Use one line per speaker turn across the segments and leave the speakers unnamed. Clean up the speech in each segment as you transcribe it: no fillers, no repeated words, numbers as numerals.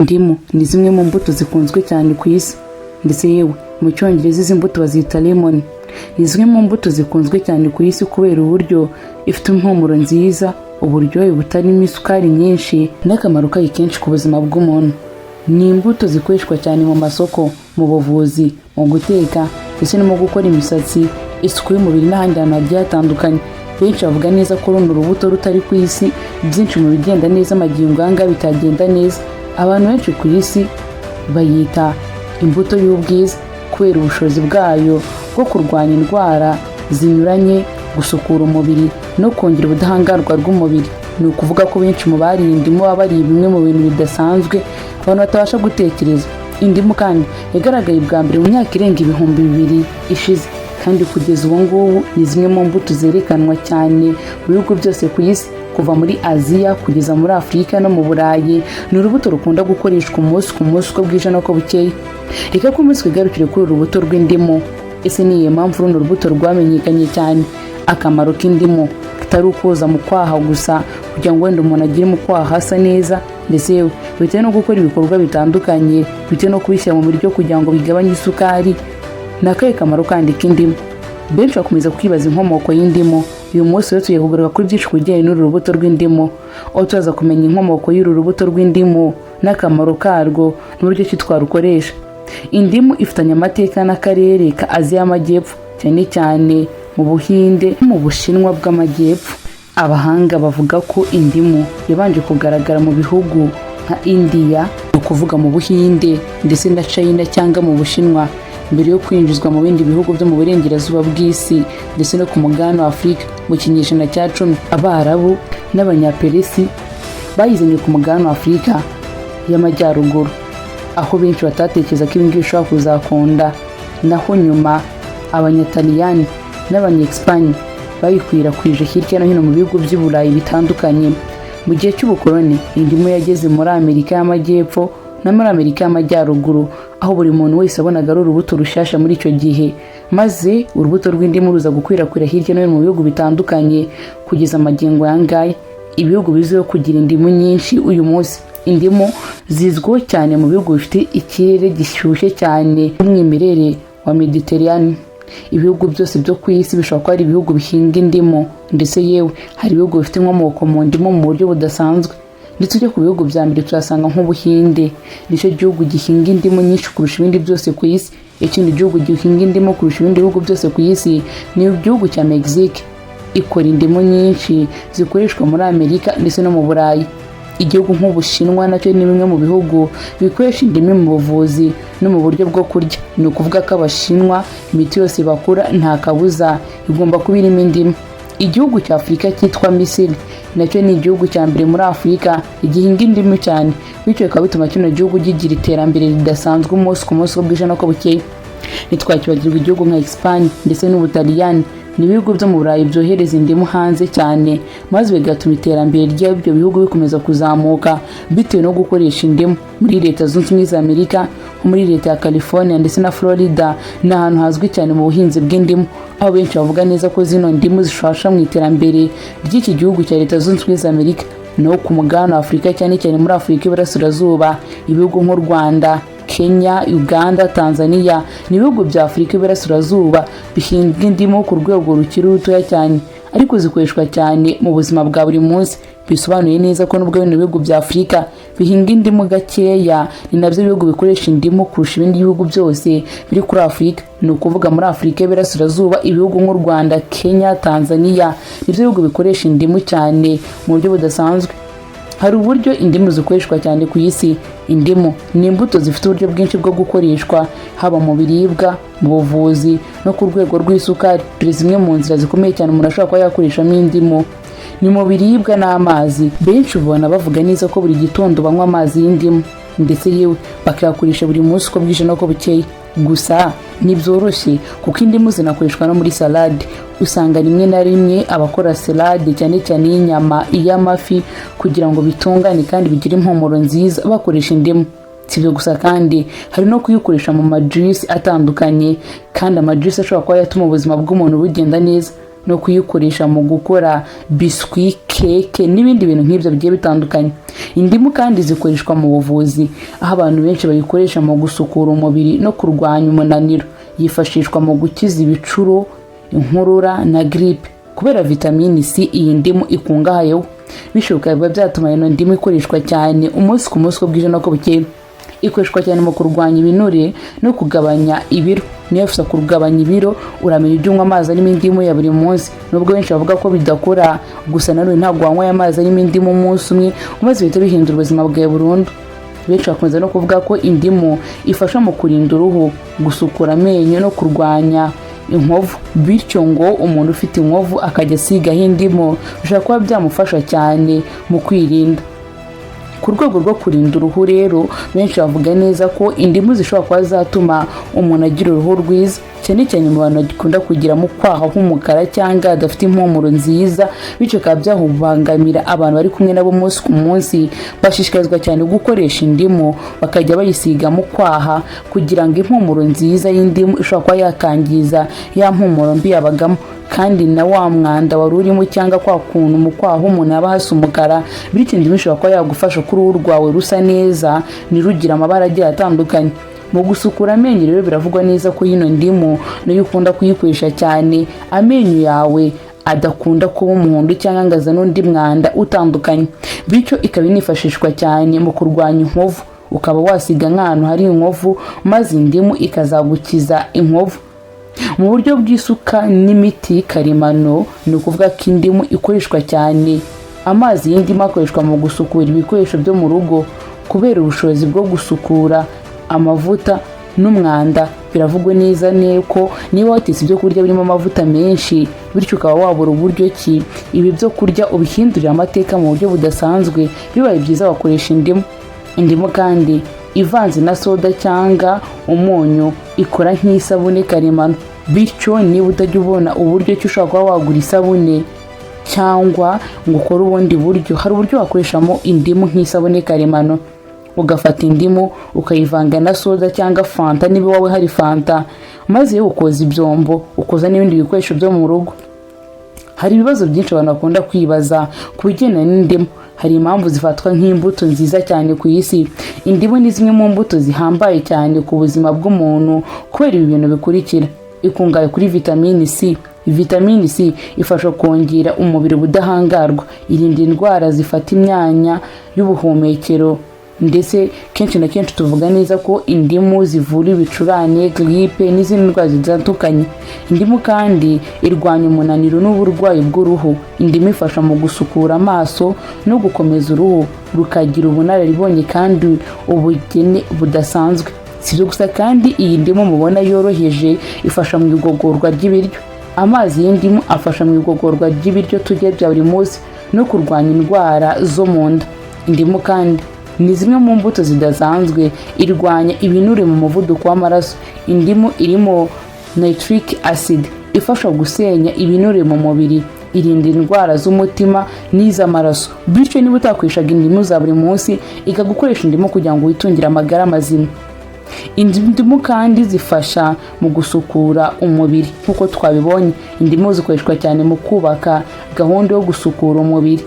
Indimu ni zimwe mu mbuto zikunzwe cyane ku isi, ndetse yewe mu Cyongereza izi mbuto bazita lemon. Ni zimwe mu mbuto zikunzwe cyane ku isi kubera uburyo ifite impumuro nziza, uburyohe butarimo isukari nyinshi n'akamaro kayo kenshi ku buzima bw'umuntu. Ni imbuto zikoreshwa cyane mu masoko, mu buvuzi, mu guteka ndetse no mu gukora imisatsi, isuku y'umubiri n'ahandi hantu hagiye hatandukanye. Benshi bavuga neza ko runo rubuto rutari ku isi, byinshi mu bigenda neza magingo aya ngaya bitagenda neza. Abantu benshi ku isi bayita imbuto y'ubwiza kubera ubushobozi bwayo bwo kurwanya indwara zinyuranye, gusukura umubiri no kongera ubudahangarwa bw'umubiri. Ni ukuvuga ko benshi mu bariye indimu baba bariye bimwe mu bintu bidasanzwe abantu batabasha gutekereza. Indimu kandi yagaragaye bwa mbere mu myaka irenga 2000 ishize, kandi kugeza ubu ngubu ni zimwe mu mbuto zerekanwa cyane mu bihugu byose ku isi, kuva muri Aziya kugeza muri Afurika no mu Burayi. Ni urubuto rukunda gukoreshwa umunsi ku munsi, uko bwije n'uko bukeye. Reka ko umunsi twigarukire kuri uru rubuto rw'indimu. Ese ni iyihe mpamvu runo rubuto rwamenyekanye cyane? Akamaro k'indimu katari ukoza mu kwaha gusa kugira ngo wenda umuntu agire mu kwaha hasa neza, ndetse yewe bitewe no gukora ibikorwa bitandukanye, bitewe no kubishyira mu biryo kugira ngo bigabanye isukari. Ni akahe kamaro kandi k'indimu? Benshi bakomeza kwibaza inkomoko y'indimu. Uyu munsi rero tugiye kugaruka kuri byinshi ku bijyanye n'uru rubuto rw'indimu, aho turaza kumenya inkomoko y'uru rubuto rw'indimu n'akamaro karwo n'uburyo ki twarukoresha. Indimu ifitanye amateka n'akarere ka Aziya y'Amajyepfo, cyane cyane mu Buhinde no mu Bushinwa bw'Amajyepfo. Abahanga bavuga ko indimu yabanje kugaragara mu bihugu nka Indiya, ni ukuvuga mu Buhinde, ndetse na China cyangwa mu Bushinwa, mbere yo kwinjizwa mu bindi bihugu byo mu burengerazuba bw'isi ndetse no ku mugabane wa Afurika mu kinyejana cya 10. Abarabu n'Abanyaperesi bayizanye ku mugabane wa Afurika y'Amajyaruguru, aho benshi batatekereza ko ibingibi bishobora kuzakunda. Naho nyuma Abanyataliyani n'Abanyesipanye bayikwirakwije hirya no hino mu bihugu by'i Burayi bitandukanye. Mu gihe cy'ubukoloni, indimu yageze muri Amerika y'Amajyepfo no muri Amerika y'Amajyaruguru, aho buri muntu wese wabonaga ari urubuto rushyashya muri icyo gihe, maze urubuto rw'indimu ruza gukwirakwira hirya no hino mu bihugu bitandukanye kugeza amagingo aya ngaya. Ibihugu bizwiho kugira indimu nyinshi uyu munsi: indimu zizwiho cyane mu bihugu bifite ikirere gishyushye cyane, umwimerere wa Mediterane. Ibihugu byose byo ku isi bishobora kuba ari ibihugu bihinga indimu, ndetse yewe hari ibihugu bifite inkomoko mu ndimu mu buryo budasanzwe. Ndetse ujya ku bihugu bya mbere, tuhasanga nk'Ubuhinde, nicyo gihugu gihinga indimu nyinshi kurusha ibindi byose ku isi. Ikindi gihugu gihinga indimu kurusha ibindi bihugu byose ku isi ni igihugu cya Mexique, ikora indimu nyinshi zikoreshwa muri Amerika ndetse no mu Burayi. Igihugu nk'Ubushinwa nacyo ni bimwe mu bihugu bikoresha indimu mu buvuzi no mu buryo bwo kurya. Ni ukuvuga ko Abashinwa imiti yose bakora nta kabuza igomba kuba irimo indimu. Igihugu cya Afurika cyitwa Misiri nacyo ni igihugu cya mbere muri Afurika gihinga indimu cyane, bityo bikaba bituma kino gihugu kigira iterambere ridasanzwe umunsi ku munsi, uko bwije n'uko bukeye. Ntitwakibagirwa igihugu nka Esipanye ndetse n'Ubutaliyani, ni ibihugu byo mu Burayi byohereza indimu hanze cyane, maze bigatuma iterambere ry'ibyo bihugu bikomeza kuzamuka bitewe no gukoresha indimu. Muri Leta Zunze Ubumwe za Amerika, nko muri leta ya California ndetse na Florida, ni ahantu hazwi cyane mu buhinzi bw'indimu, aho benshi bavuga neza ko zino ndimu zifasha mu iterambere ry'iki gihugu cya Leta Zunze Ubumwe za Amerika. No ku mugabane wa Afurika, cyane cyane muri Afurika y'Iburasirazuba, ibihugu nk'u Rwanda, Kenya, Uganda, Tanzania ni ibihugu bya Afurika y'Iburasirazuba bihinga indimu ku rwego rukiri rutoya cyane, ariko zikoreshwa cyane mu buzima bwa buri munsi. Bisobanuye neza ko nubwo bino bihugu bya Afurika bihinga indimu gakeya, ni nabyo bihugu bikoresha indimu kurusha ibindi bihugu byose biri kuri Afurika. Ni ukuvuga muri Afurika y'Iburasirazuba, ibihugu nk'u Rwanda, Kenya, Tanzania nibyo bihugu bikoresha indimu cyane mu buryo budasanzwe. Hari uburyo indimu zikoreshwa cyane ku isi. Indimu ni imbuto zifite uburyo bwinshi bwo gukoreshwa, haba mu biribwa, mu buvuzi no ku rwego rw'isukari. Dore zimwe mu nzira zikomeye cyane umuntu ashobora kuba yakoreshamo indimu: ni mu biribwa n'amazi. Benshi ubona bavuga neza ko buri gitondo banywa amazi y'indimu, ndetse yewe bakayakoresha buri munsi uko bwije n'uko bukeye. Gusa ntibyoroshye, kuko indimu zinakoreshwa no muri salade. Usanga rimwe na rimwe abakora salade, cyane cyane iy'inyama, iy'amafi, kugira ngo bitungane kandi bigire impumuro nziza, bakoresha indimu. Si ibyo gusa kandi, hari no kuyikoresha mu majuice atandukanye, kandi amajuice ashobora kuba yatuma ubuzima bw'umuntu bugenda neza. no kuyikoresha mu gukora biswi, keke n'ibindi bintu nk'ibyo bigiye bitandukanye. Indimu kandi zikoreshwa mu buvuzi, aho abantu benshi bayikoresha mu gusukura umubiri no kurwanya umunaniro. Yifashishwa mu gukiza ibicuro, inkorora na grippe kubera vitamini C iyi ndimu ikungahayeho. Bityo bikaba byatuma ino ndimu ikoreshwa cyane umunsi ku munsi, uko bwije n'uko bukeye. Ikoreshwa cyane mu kurwanya ibinure no kugabanya ibiro. Niyo wifuza kugabanya ibiro, uramenya ujya unywa amazi arimo indimu ya buri munsi. Nubwo benshi bavuga ko bidakora, gusa nanone ntabwo wanyweye amazi arimo indimu umunsi umwe umaze bihita bihindura ubuzima bwawe burundu. Benshi bakunze no kuvuga ko indimu ifasha mu kurinda uruhu, gusukura amenyo no kurwanya inkovu. Bityo ngo umuntu ufite inkovu akajya asigaho indimu, bishobora kuba byamufasha cyane mu kwirinda. Ku rwego rwo kurinda uruhu rero, benshi bavuga neza ko indimu zishobora kuba zatuma umuntu agira uruhu rwiza, cyane cyane mu bantu bakunda kugira mu kwaha h'umukara cyangwa hadafite impumuro nziza, bityo bikaba byahubangamira abantu bari kumwe nabo umunsi ku munsi. Bashishikarizwa cyane gukoresha indimu, bakajya bayisiga mu kwaha kugira ngo impumuro nziza y'indimu ishobora kuba yakangiza ya mpumuro mbi yabagamo, kandi na wa mwanda wari urimo cyangwa kwa kuntu mu kwaha umuntu yaba hasa umukara. Bityo indimu ishobora kuba yagufasha ko uruhu rwawe rusa neza, ntirugire amabara agiye atandukanye. Mu gusukura amenyo rero, biravugwa neza ko yino ndimu nayo ukunda kuyikoresha cyane, amenyo yawe adakunda kuba umuhondo cyangwa ngo azane undi mwanda utandukanye. Bityo ikaba inifashishwa cyane mu kurwanya inkovu, ukaba wasiga nk'ahantu hari inkovu, maze indimu ikazagukiza inkovu. Mu buryo bw'isuka n'imiti karemano, ni ukuvuga ko indimu ikoreshwa cyane. Amazi y'indimu akoreshwa mu gusukura ibikoresho byo mu rugo kubera ubushobozi bwo gusukura amavuta n'umwanda. Biravugwa neza ko niba watetse ibyo kurya birimo amavuta menshi, bityo ukaba wabura uburyo ki ibi byo kurya ubihindurira amateka mu buryo budasanzwe, bibaye byiza wakoresha indimu. Indimu kandi ivanze na soda cyangwa umunyu ikora nk'isabune karemano. Bityo niba utajya ubona uburyo ki ushobora kuba wagura isabune cyangwa ngo ukore ubundi buryo, hari uburyo wakoreshamo indimu nk'isabune karemano, ugafata indimu ukayivanga na soda cyangwa Fanta niba iwawe hari Fanta, maze ukoza ibyombo, ukoza n'ibindi bikoresho byo mu rugo. Hari ibibazo byinshi abantu bakunda kwibaza ku bigendanye n'indimu. Hari impamvu zifatwa nk'imbuto nziza cyane ku isi. Indimu ni zimwe mu mbuto zihambaye cyane ku buzima bw'umuntu kubera ibi bintu bikurikira: ikungahaye kuri vitamini C. Vitamini C ifasha kongera umubiri ubudahangarwa, irinda indwara zifata imyanya y'ubuhumekero, ndetse kenshi na kenshi tuvuga neza ko indimu zivura ibicurane, giripe n'izindi ndwara zitandukanye. Indimu kandi irwanya umunaniro n'uburwayi bw'uruhu. Indimu ifasha mu gusukura amaso no gukomeza uruhu, rukagira ubunararibonye kandi ubugene budasanzwe. Si ibyo gusa kandi, iyi ndimu mubona yoroheje ifasha mu igogorwa ry'ibiryo. Amazi y'indimu afasha mu igogorwa ry'ibiryo turya bya buri munsi no kurwanya indwara zo mu nda. Indimu kandi ni zimwe mu mbuto zidasanzwe, irwanya ibinure mu muvuduko w'amaraso. Indimu irimo nitric acid ifasha gusenya ibinure mu mubiri, irinda indwara z'umutima n'iz'amaraso. Bityo niba utakoreshaga indimu za buri munsi, ikagukoresha indimu kugira ngo witungire amagara mazima. Indimu kandi zifasha mu gusukura umubiri. Nk'uko twabibonye, indimu zikoreshwa cyane mu kubaka gahunda yo gusukura umubiri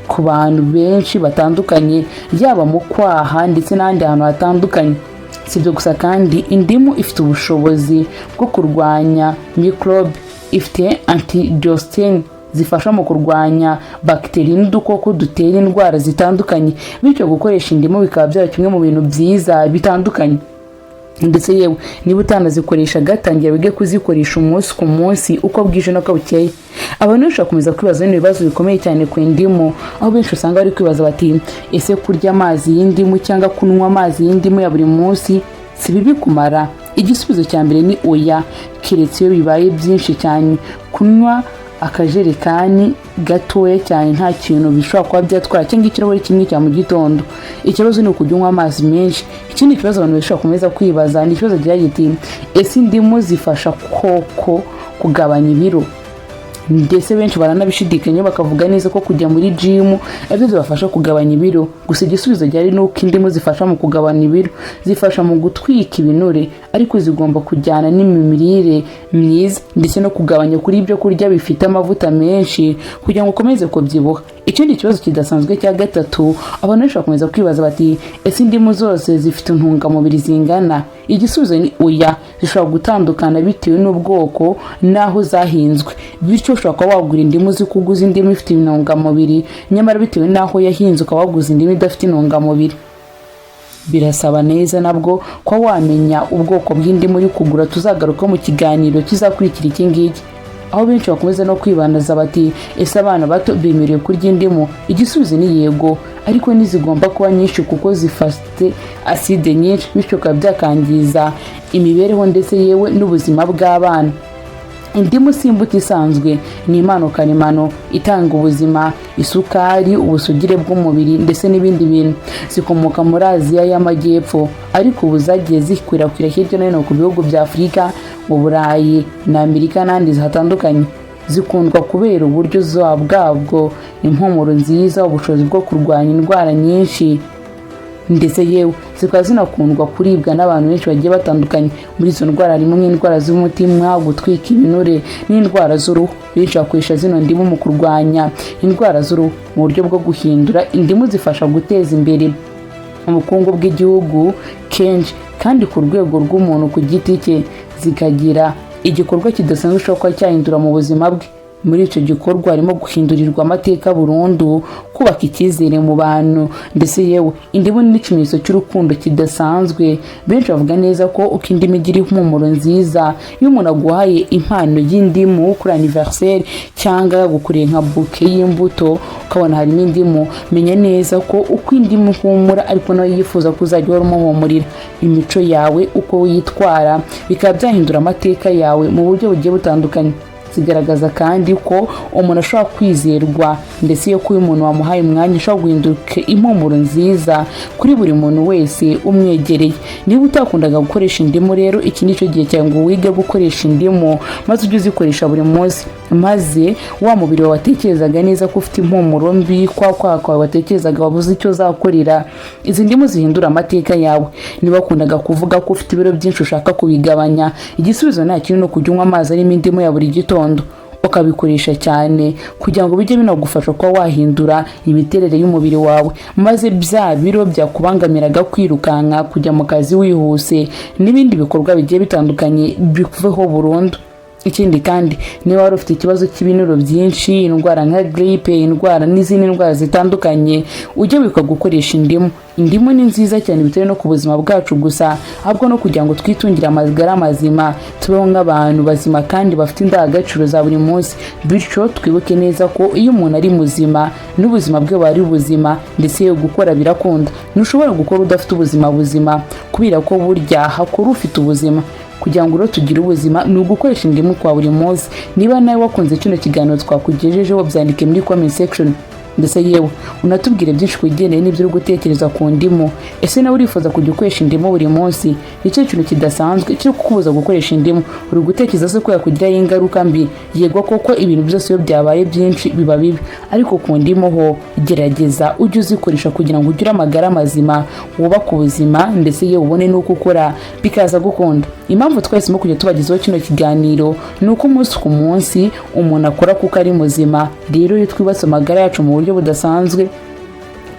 ku bantu benshi batandukanye, yaba mu kwaha ndetse n'ahandi hantu hatandukanye. Si ibyo gusa kandi, indimu ifite ubushobozi bwo kurwanya mikorobe. Ifite antioxidants zifasha mu kurwanya bagiteri n'udukoko dutera indwara zitandukanye. Bityo gukoresha indimu bikaba byaba kimwe mu bintu byiza bitandukanye. Ndetse yewe, niba utanazikoresha, gatangira wige kuzikoresha umunsi ku munsi, uko bwije n'uko bukeye. Abantu benshi bakomeza kwibaza bino bibazo bikomeye cyane ku indimu, aho benshi usanga bari kwibaza bati: "Ese kurya amazi y'indimu cyangwa kunywa amazi y'indimu ya buri munsi si bibi kumara?" Igisubizo cya mbere ni oya, keretse iyo bibaye byinshi cyane. Kunywa akajerekani gatoya cyane nta kintu bishobora kuba byatwara, cyangwa ikirahure kimwe cya mu gitondo. Ikibazo ni ukujya unywa amazi menshi. Ikindi kibazo abantu bashobora gukomeza kwibaza ni ikibazo kigira giti: "Ese indimu zifasha koko kugabanya ibiro?" Ndetse benshi baranabishidikanya, bakavuga neza ko kujya muri gym aribyo zibafasha kugabanya ibiro. Gusa igisubizo gihari ni uko indimu zifasha mu kugabanya ibiro, zifasha mu gutwika ibinure, ariko zigomba kujyana n'imirire myiza ndetse no kugabanya kuri ibyo kurya bifite amavuta menshi kugira ngo ukomeze kubyibuha. Ikindi kibazo kidasanzwe cya gatatu, abantu benshi bakomeza kwibaza bati: "Ese indimu zose zifite intungamubiri zingana?" Igisubizo ni oya, zishobora gutandukana bitewe n'ubwoko n'aho zahinzwe. Bityo ushobora kuba wagura indimu zikuguza indimu ifite intungamubiri, nyamara bitewe n'aho yahinze ukaba waguza indimu idafite intungamubiri. Birasaba neza nabwo ko wamenya ubwoko bw'indimu uri kugura. Tuzagaruka mu kiganiro kizakurikira iki ngiki. Aho benshi bakomeza no kwibandaza bati: "Ese abana bato bemerewe kurya indimu?" Igisubizo ni yego, ariko ntizigomba kuba nyinshi kuko zifite aside nyinshi, bityo bikaba byakangiza imibereho ndetse yewe n'ubuzima bw'abana. Indimu si imbuto isanzwe, ni impano karemano itanga ubuzima, isukari, ubusugire bw'umubiri ndetse n'ibindi bintu. Zikomoka muri Aziya y'Amajyepfo, ariko ubu zagiye zikwirakwira hirya no hino ku bihugu bya Afurika, mu Burayi na Amerika n'ahandi hatandukanye. Zikundwa kubera uburyo bwabwo, impumuro nziza, ubushobozi bwo kurwanya indwara nyinshi, ndetse yewe zikaba zinakundwa kuribwa n'abantu benshi bagiye batandukanye. Muri izo ndwara harimo nk'indwara z'umutima, gutwika ibinure n'indwara z'uruhu. Benshi bakoresha zino ndimu mu kurwanya indwara z'uruhu. Mu buryo bwo guhindura, indimu zifasha guteza imbere ubukungu bw'igihugu kenshi, kandi ku rwego rw'umuntu ku giti cye zikagira igikorwa kidasanzwe ushobora kuba cyahindura mu buzima bwe. Muri icyo gikorwa harimo guhindurirwa amateka burundu, kubaka icyizere mu bantu, ndetse yewe indimu ni n'ikimenyetso cy'urukundo kidasanzwe. Benshi bavuga neza ko uko indimu igira impumuro nziza, iyo umuntu aguhaye impano y'indimu kuri anniversaire cyangwa yagukoreye nka bouquet y'imbuto ukabona harimo indimu, menya neza ko uko indimu ihumura ariko nawe yifuza ko uzajya uhora umuhumurira. Imico yawe, uko witwara, bikaba byahindura amateka yawe mu buryo bugiye butandukanye. Zigaragaza kandi ko umuntu ashobora kwizerwa, ndetse iyo kuba umuntu wamuhaye umwanya ushobora guhinduka impumuro nziza kuri buri muntu wese umwegereye. Niba utakundaga gukoresha indimu rero, iki ni cyo gihe cyawe ngo wige gukoresha indimu, maze ujye uzikoresha buri munsi, maze wa mubiri wawe watekerezaga neza ko ufite impumuro mbi, kwa kwaha kwawe watekerezaga wabuze icyo uzakorera, izi ndimu zihindura amateka yawe. Niba wakundaga kuvuga ko ufite ibiro byinshi ushaka kubigabanya, igisubizo nta kindi, no kujya unywa amazi arimo indimu ya buri gitondo, ukabikoresha cyane kugira ngo bijye binagufasha kuba wahindura imiterere y'umubiri wawe, maze bya biro byakubangamiraga kwirukanka, kujya mu kazi wihuse n'ibindi bikorwa bigiye bitandukanye bikuveho burundu. Ikindi kandi, niba wari ufite ikibazo cy'ibinure byinshi, indwara nka grippe, indwara n'izindi ndwara zitandukanye, ujye wibuka gukoresha indimu. Indimu ni nziza cyane, bitewe no ku buzima bwacu gusa, ahubwo no kugira ngo twitungire amagara mazima, tubeho nk'abantu bazima kandi bafite indangagaciro za buri munsi. Bityo twibuke neza ko iyo umuntu ari muzima n'ubuzima bwe buba ari buzima, ndetse yo gukora birakunda. Ntushobora gukora udafite ubuzima buzima, kubera ko burya hakora ufite ubuzima. Kugira ngo rero tugire ubuzima ni ugukoresha indimu kwa buri munsi. Niba nawe wakunze kino kiganiro twakugejejeho, byandike muri comment section, ndetse yewe unatubwire byinshi ku bigendanye n'ibyo uri gutekereza ku ndimu. Ese nawe urifuza kujya ukoresha indimu buri munsi? Nicyo kintu kidasanzwe kiri kukubuza gukoresha indimu? Uri gutekereza se ko yakugiraho ingaruka mbi? Yego koko, ibintu byose iyo byabaye byinshi biba bibi, ariko ku ndimu ho gerageza ujye uzikoresha kugira ngo ugire amagara mazima, wubake ubuzima, ndetse yewe ubone n'uko ukora bikaza gukunda. Impamvu twahisemo kujya tubagezaho kino kiganiro ni uko umunsi ku munsi umuntu akora kuko ari muzima. Rero iyo twubatse amagara yacu mu buryo budasanzwe,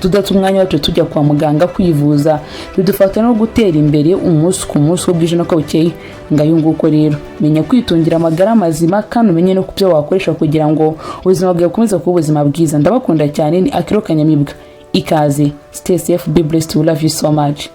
tudata umwanya wacu tujya kwa muganga kwivuza, bidufata no gutera imbere umunsi ku munsi, uko bwije n'uko bukeye. Ngayo nguko rero, menya kwitungira amagara mazima kandi umenye no ku byo wakoresha kugira ngo ubuzima bwawe bukomeze kuba ubuzima bwiza. Ndabakunda cyane, ni Akiro Kanyamibwa. Ikaze, stay safe, be blessed, we love you so much.